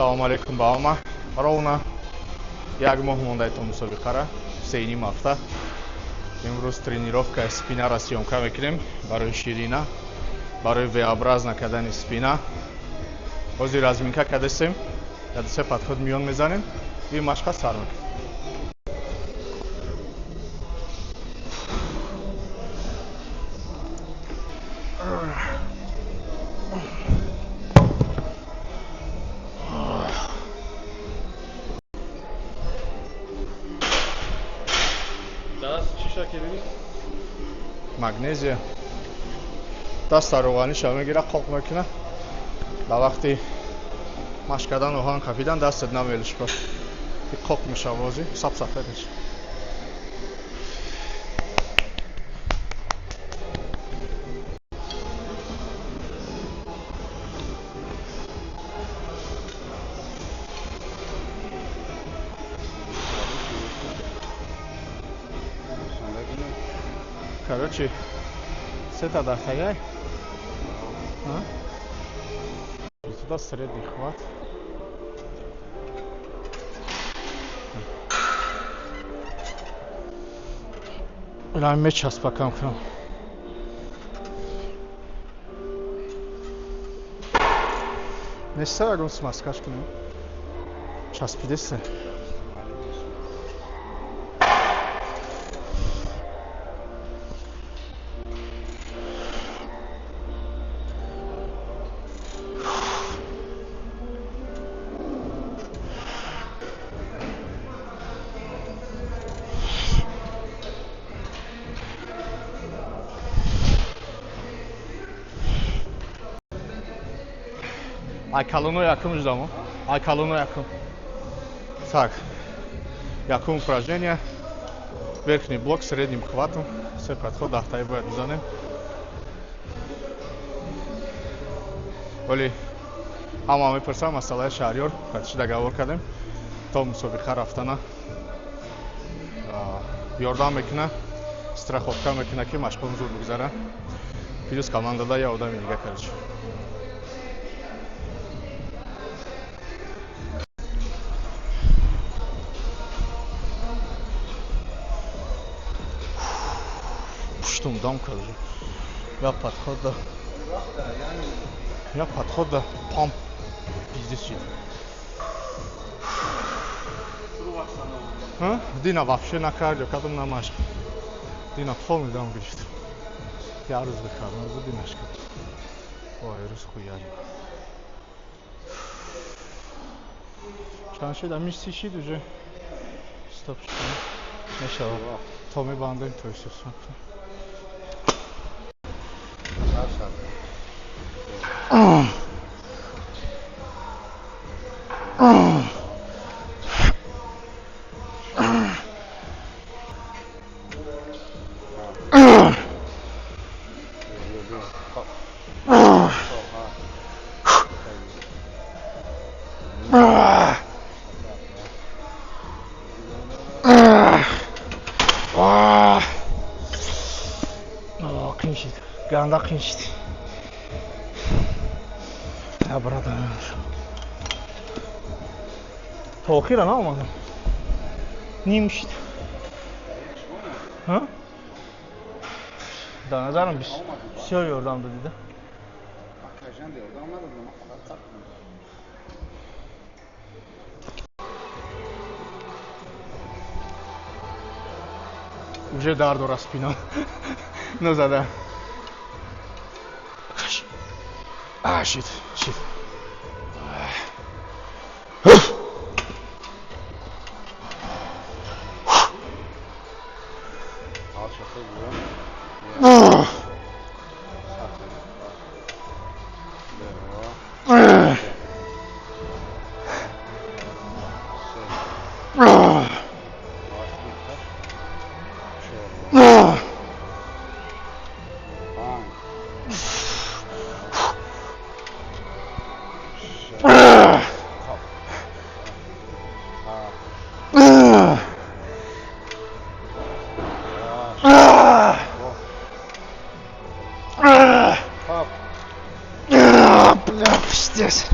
Салому алейкум ба ҳама. Ровно як моҳ мондаи то мусобиқара, 3,5 ҳафта. Имрӯз тренировка спинара съёмка мекунем барои ширина, барои V-образно кардани спина. Ҳозир разминка кардесем, 2-3 подход миён мезанем и машқа сар мекунем. Магнезия даста равғаниша мегира, қоқ мекуна. Дар вақти машқ кардан, оҳан қафидан дастат намелишпа, қоқ мешава, бози сап сафед меша. Короче, сета дахтагай. Сюда средний хват. Ила мечаспакам кунам. Неста ягон смазкаш кунем. Часпидесте. Ай калоно якум ждамо. Ай калоно якум. Так. Якум упражнение. Верхний блок средним хватом. Се подход даҳтаи бояд бизанем. Оли ҳама мепурсам масъалаи Шаҳриёр, чӣ договор кардем то мусобиқа рафтана ёрдам мекуна, страховка мекуна, ки машқом зуд бигзара. Плюс командада я одами дига, короче. Пуштум дам, короче. Я подход да. Я подход да. Пам. Пиздец чит. Дина вообще на кардио, кадом на машқ. Дина полный дам гирифт. Я рӯз бихарам, рӯз динаш кард. Ой, рӯз хуярим. Чанд шид? Ами 30 шид уже. Стоп, шид. Мешава. То мебандем, то исус. Қин шид, ганда қин шид. Я братан. То охира наомадам. Ним шид. Да назарам бисёр ёрдам додида. Уже дард дора спина. Назада. А, shit, shit. Бля, пиздец.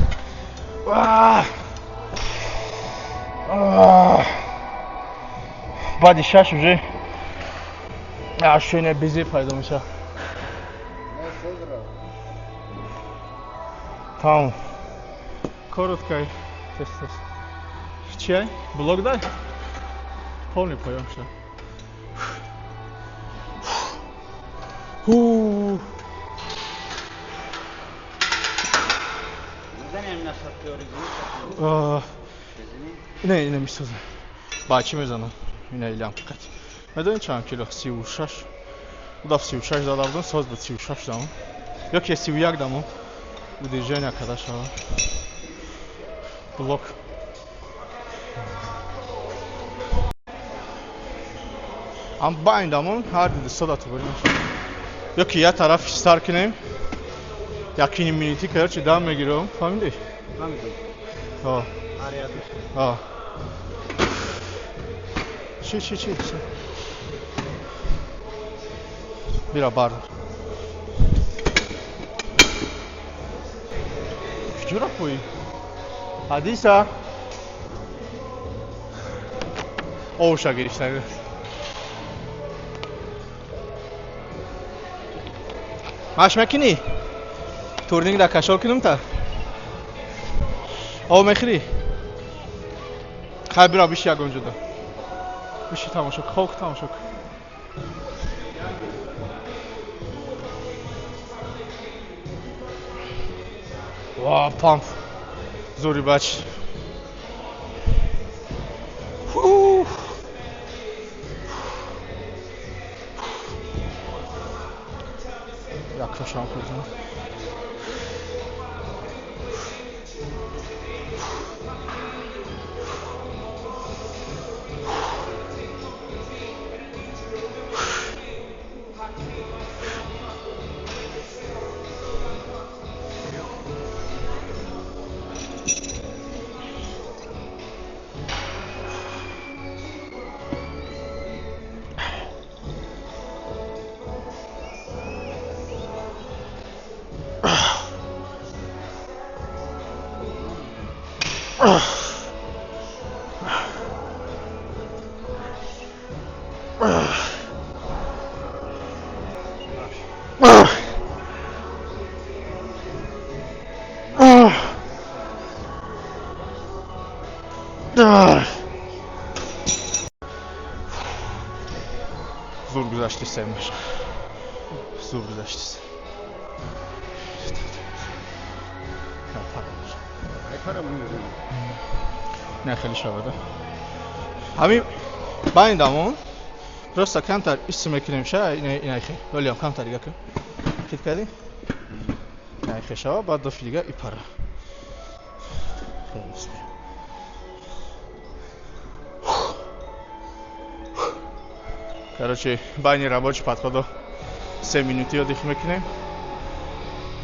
Баъди 6 уже ощущение безе пайдо мешавад. Тамом. Коротко. Тез тез. Чиай? Блок дай? Полный поём шуд. Ху. Не, не мисозам. Бачи мезанам. Ина илям қат. Медонӣ чанд кило? 36. Удаф 36 зада будам, соз буд 36 дамон. Ё ки 31 дамон. Удержание када шава. Блок. Ам байн дамон, ҳар ду сода туғри мешавад. Ё ки як тараф сар кунем. Якини минути, короче, дам мегирам, фаҳмидӣ? Фаҳмидам. Ҳа. Ҳар як. Ҳа. Чи чи чи? Бира бардор. Куҷо рафтӣ? Ҳадиса. Овша гирифта. Маш мекунӣ? Турник дар кашол кунам та? Об мехӯрӣ? Хай бира биши ягон ҷода. Биши тамошо кун, хок тамошо кун. Ва памп. Зури бач. Як шам кунам. Зур гузашти семаш. Зур гузашти. Не хеле шавада. Ҳамин байн дамон просто камтар ис мекунем ша ина хе. Вале ҳам камтар дига кун. Хит кардӣ? Ина хе шава, баъд дофи дига ипара. Хеле Короче, байни рабочий подходо 3 минути отдых мекунем.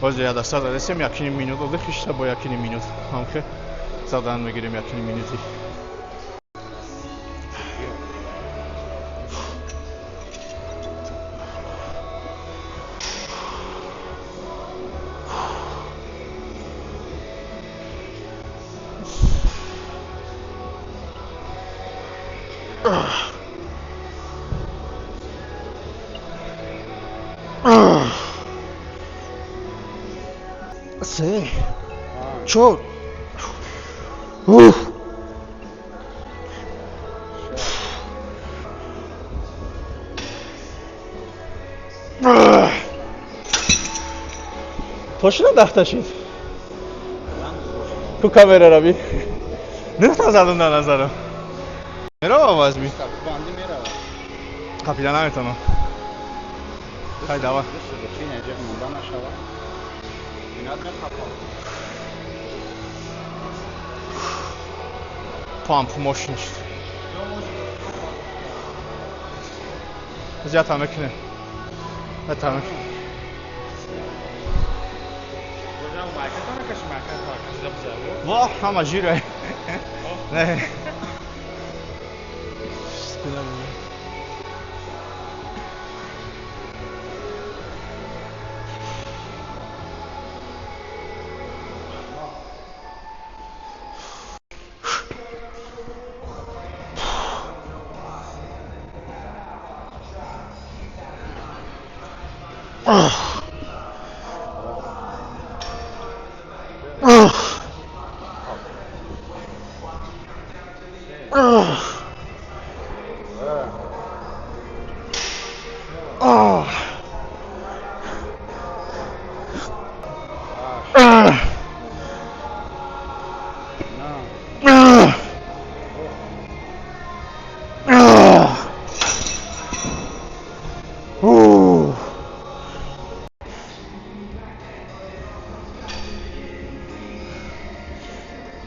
Боз я даста задесем, 1,5 минут отдых ишта бо 1,5 минут. Ҳамхе задан мегирем 1,5 минути. Се, чор. Уф. Точно дафта шид? Ку камера раби? Нухта задум дар назарам. Мерава оваз ми? Банди мерава. Қапида наметавонам. Хай давай. Памп мощный шуд. Зиёд мекунем. Ята мекунем. Во, ҳама жира. Не. Спина.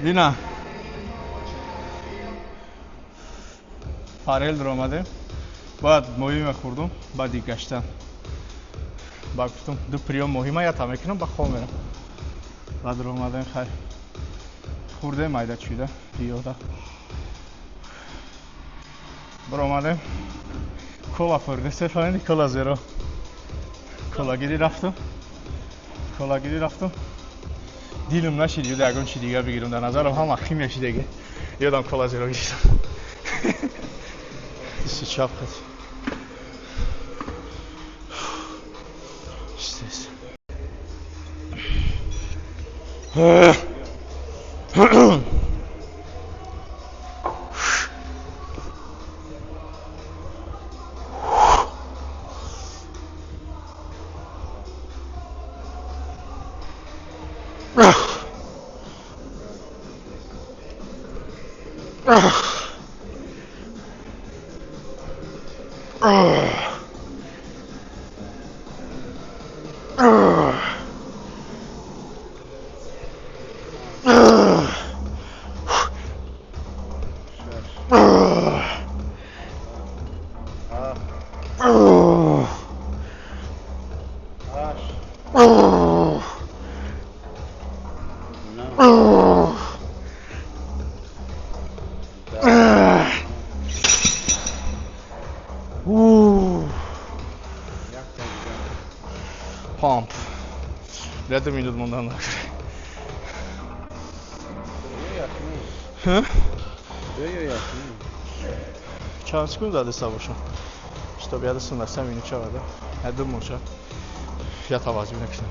Дина Фарел омадем. Баъд моҳӣ мехӯрдум, баъди гаштан. Баъд гуфтум ду приём моҳима ята мекунам, ба хоб мерам. Баъд омадем, хай. Хӯрдем майда чида, пиёда. Баромадем. Кола хӯрдем, се фаҳмидӣ кола зеро. Колагирӣ рафтум. Колагирӣ рафтум. Дилам нашид юда ягон чи дига бигирам, дар назарам ҳама химия шидаги. Ёдам кола зеро гирифтам. Иси чап хат. Истес. Помп. Ду минут мондан чанд секунд задеста бошам, чтоб яда сунаса минут шавада. Ду моша я таваҷҷӯҳ накунам.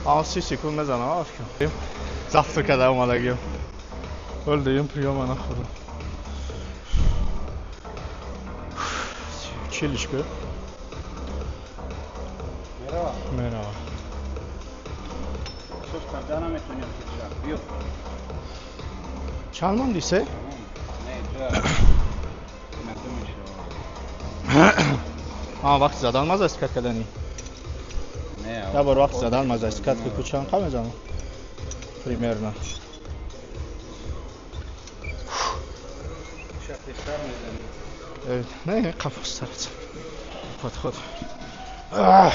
Ам 30 секунд мезанам, афкам. Завтра када омадагиам. Ҳол дуюм приёма нахӯрдам. Чилишка. Мерава. Мерава. Сос карда наметонем ки биё. Чанд монди се? Не, да. А вақти задан маза скат кардани? Не. Я бор вақти задан маза скат ки ку чанд қа мезанам? Примерно. Шапестар мезанем. Не, қафос стараться. Подход. А?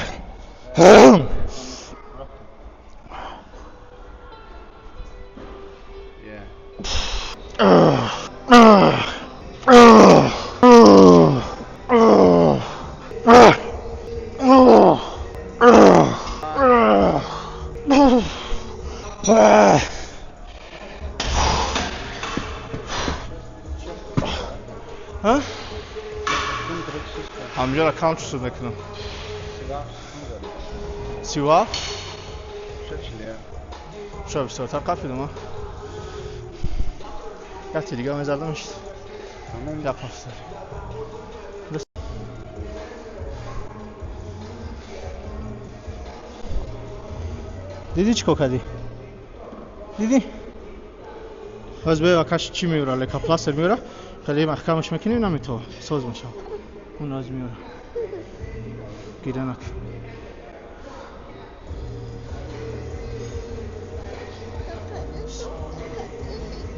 Ҳамҷоро кам чусуд мекунам. 37? Шо бисёртар қафидум, а? Якти дига мезадам ишт. Як ҳафта. Дидӣ чӣ кор кардӣ? Дидӣ? Боз бева каш чӣ меёра? Лекопластер меёра? Хеле маҳкамаш мекунем, наметова. Соз мешавад. Он аз меёра. Гиранак.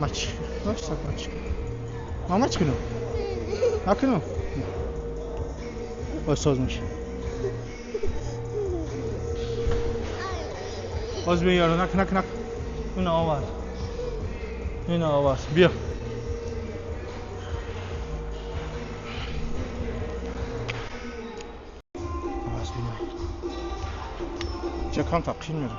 Мач. Мач так мач. Мама чӣ кунам? Накунам? Боз соз мешавад. Боз меёра, нак нак нак. Уна овард. Ина овард. Биё. Ча камтар қин мерам.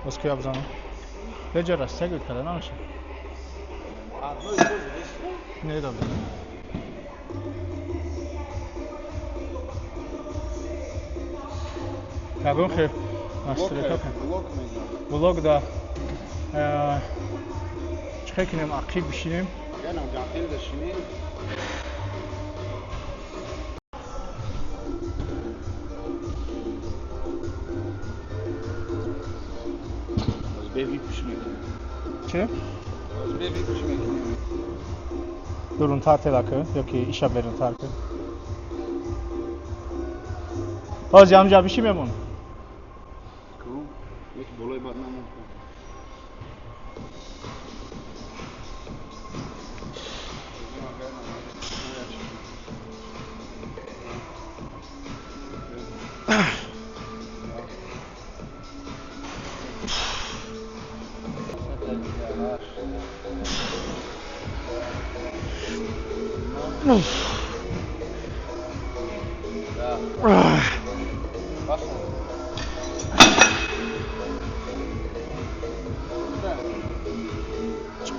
Боз куя бизанам? Леҷа растягивать карда намеша. Не добре. Ягон хел настройка. Блок да. Чӣ хел кинем ақиб бишинем? Чӣ? Дурунтар телакы ёки иша берунтар ки? Ҳозир ҳамҷа биши мемон.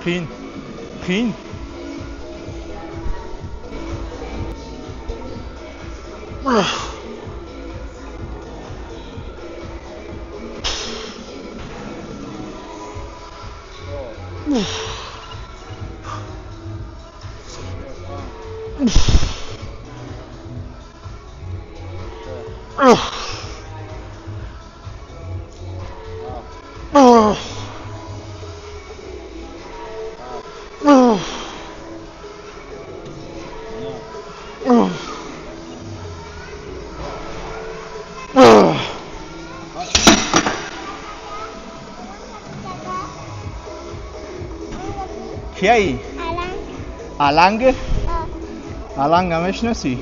Қиин, қиин. Кияи? Аланг. Аланг? Аланга мешиносӣ?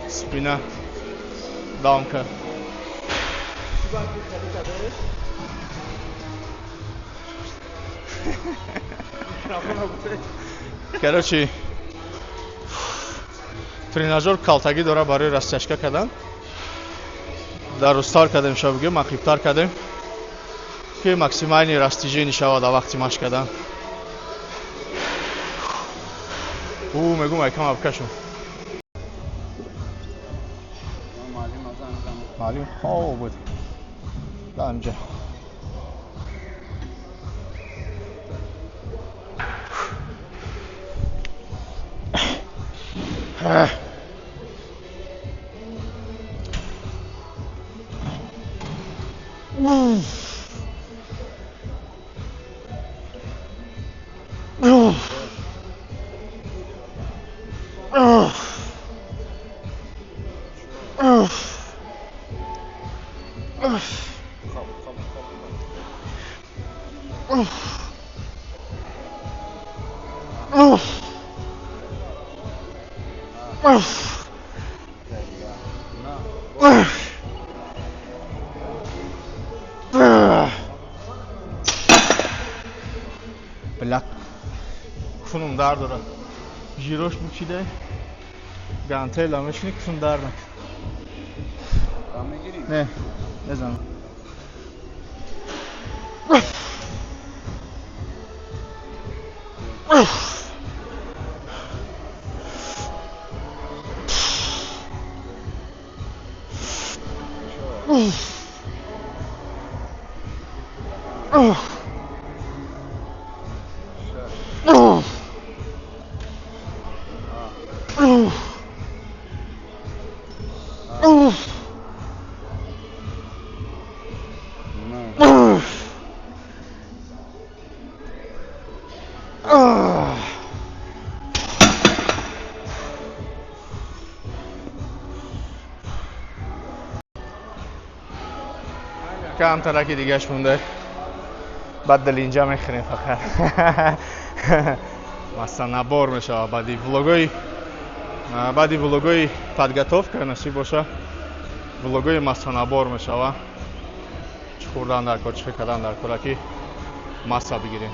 Спина. Давом кард. Короче, тренажёр калтагӣ дора барои растяжка кардан. Дарузтар кардем, ша бигӯем, ақибтар кардем, ки максимальный растяжение шавад дар вақти машқ кардан. Ӯ мегӯм айкам абкашум. Маълим хоб буд. Да инҷа. Бля, кунум дард дорад. Жирош бучиде, гантела мешини кун дард накун. Не, незанам. Камтараки дигаш монда. Баъд дилинҷа мехӯрем фақат. Масалан набор мешавад баъди влогои Баъди влогои подготовка насиб боша, влогои масанабор мешава. Чӣ хӯрдан дар кор, чӣ кардан дар кора ки масса бигирем.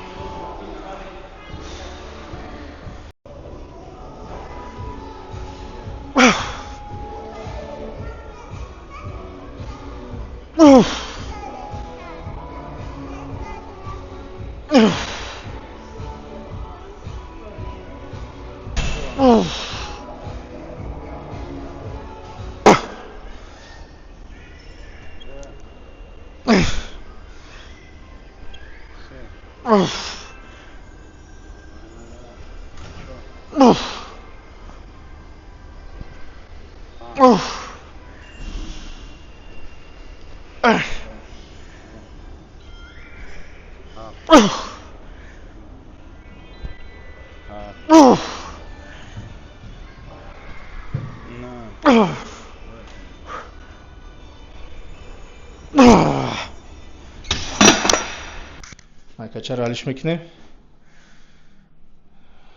Майкачаро алиш мекунем.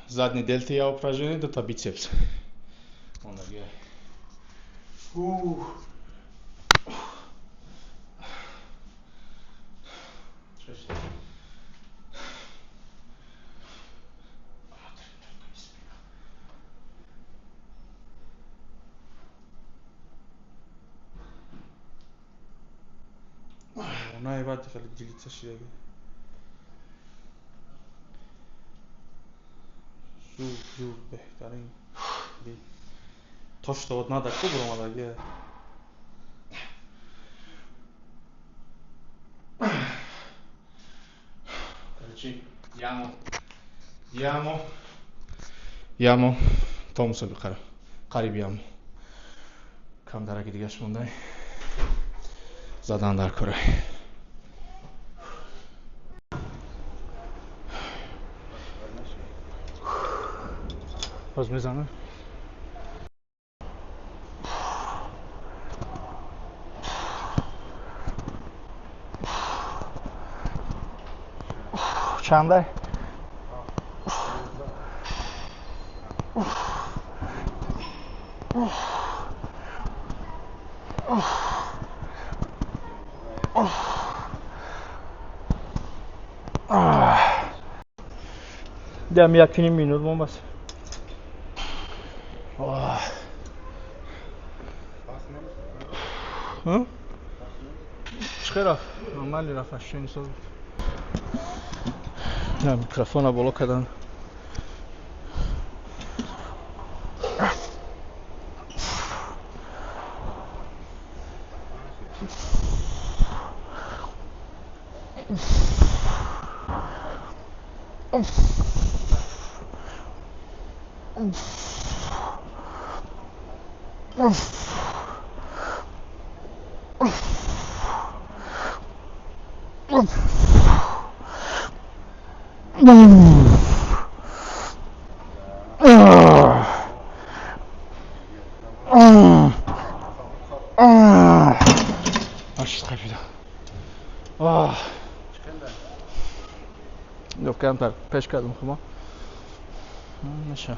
Задний дельта я упражнение, дута бицепс. Ондагия. Най-бати хали делица шидаги. Зур, зур, беҳтарин. Тошто од нада ку буромадаги. Короче, ямо. Ямо. Ямо. То мусобиқаро. Қариб ямо. Кам дараки дигаш мондай. Задан дар кора. Боз мезанам. Чандай? Дам якним минут мон бас. Чӣ рафт? Нормали рафт, ощущение соз. На микрофона боло кардан. Камтар пеш кардам хума. Наша.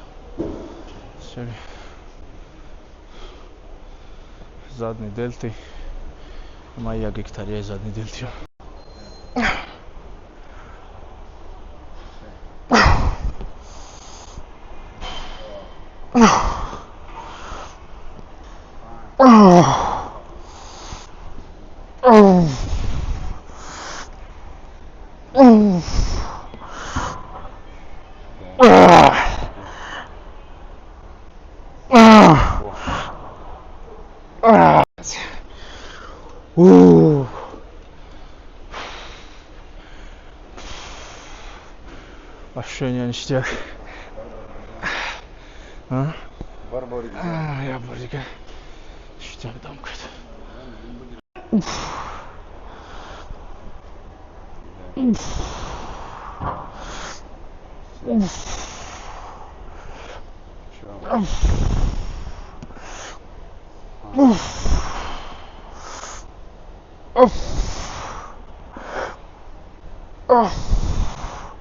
Задни делти. Ма як гектария задни делти. Ощущение ништяк. А? Я бордика. Ништяк дамкат.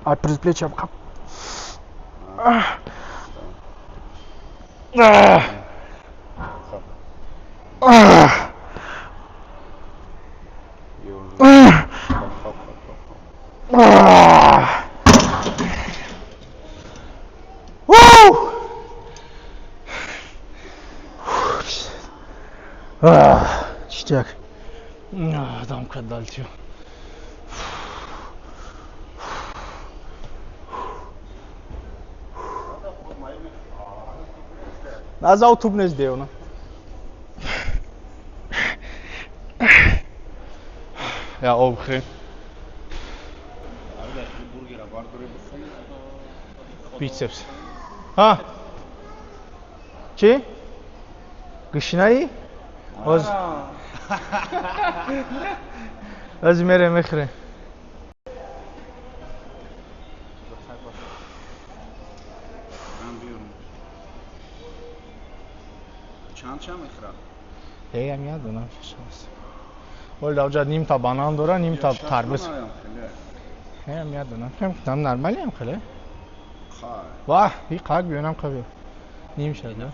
А предплечье. Чичак. Дамка далтио. Назав тубнес деона. Я обхри. Бицепс. Ха? Чӣ? Гушнаӣ? Оз. Оз мере мехре. Чанд мехӯрад? Эй, ам ядонам шашас. Ол давҷа нимта банан дора, нимта тарбуз. Эй, ам ядонам. Там нормали ам хеле? Вах, и қак биёнам қаби. Ним шад, да?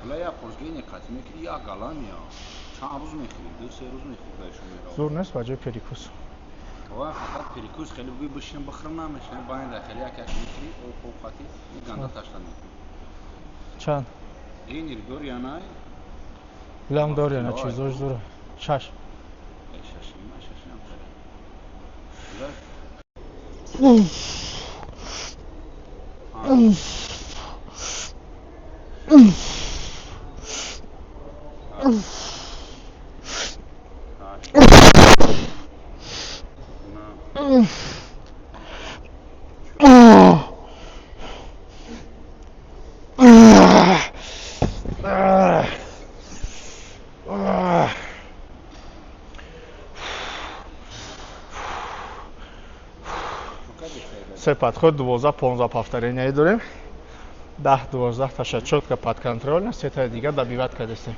Ҳала як қурсгини қатӣ мекунӣ, як галам я. Чанд рӯз мехӯрӣ? 2-3 рӯз мехӯрӣ дашу меравад. Зур нест ба ҷои перекус. Ва фақат перекус хеле бугӯй бишинам бихӯрам намешавад. Баъд дар хеле як як мехӯрӣ, об об қатӣ, и ганда ташта мекунӣ. Чанд? Ин дор я най? Билам дор я на чизош зура. Шаш. Шаш, шаш ам хеле. Се подход 12-15 повторения дорем. 10-12 таша чётко под контроль, сетаи дигар добивать кардастем.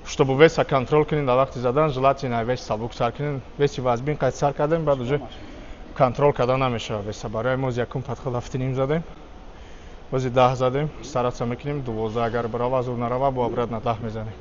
Чтобы веса контроль кунем дар вақти задан, желательно вес сабук сар кунем. Веси вазбин қайд сар кардем, баъд уже контроль карда намешавад веса. Барои мо якум подход 7.5 задем. Бози 10 задем, стараться мекунем 12 агар барава, зур нарава, бо обратно 10 мезанем.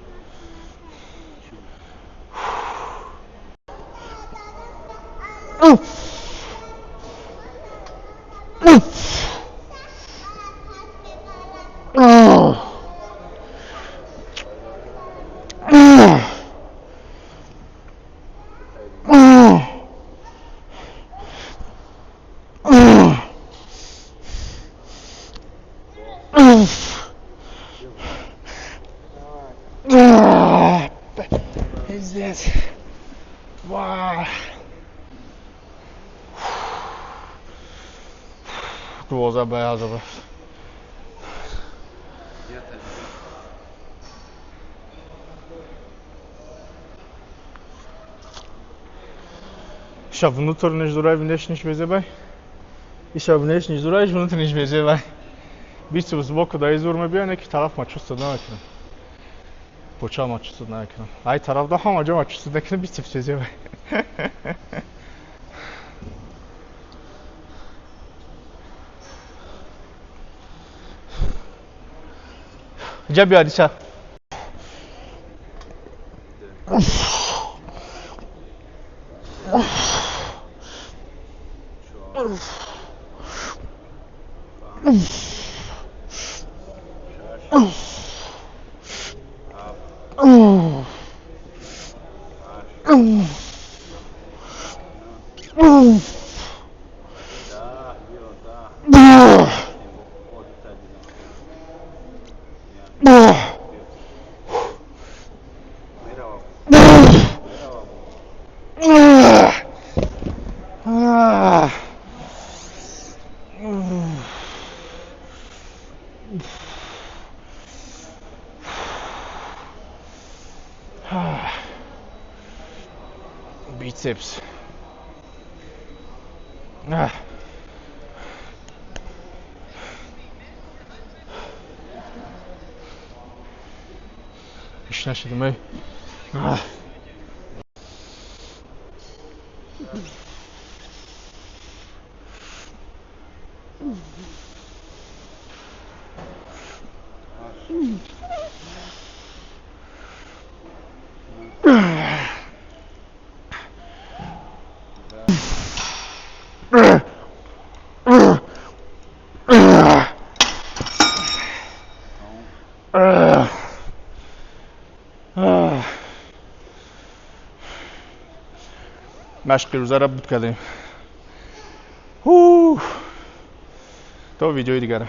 Пиздец. Ва. 12 ба 11. Иша внутренний зурай, внешний безебай. Иша внешний зурай, внутренний безебай. Бицепс сбоку да изур мебия, неки тараф ма чувствовать намекунам. Поча ма чувствовать намекунам. Ай тараф да ҳама ҷо ма чувствовать накунам, бицепс безебай. Ҷа биё Адиша. Бицепс. Гушна шудам эй. Машқи рӯзаро буд кардем. То видеои дигара.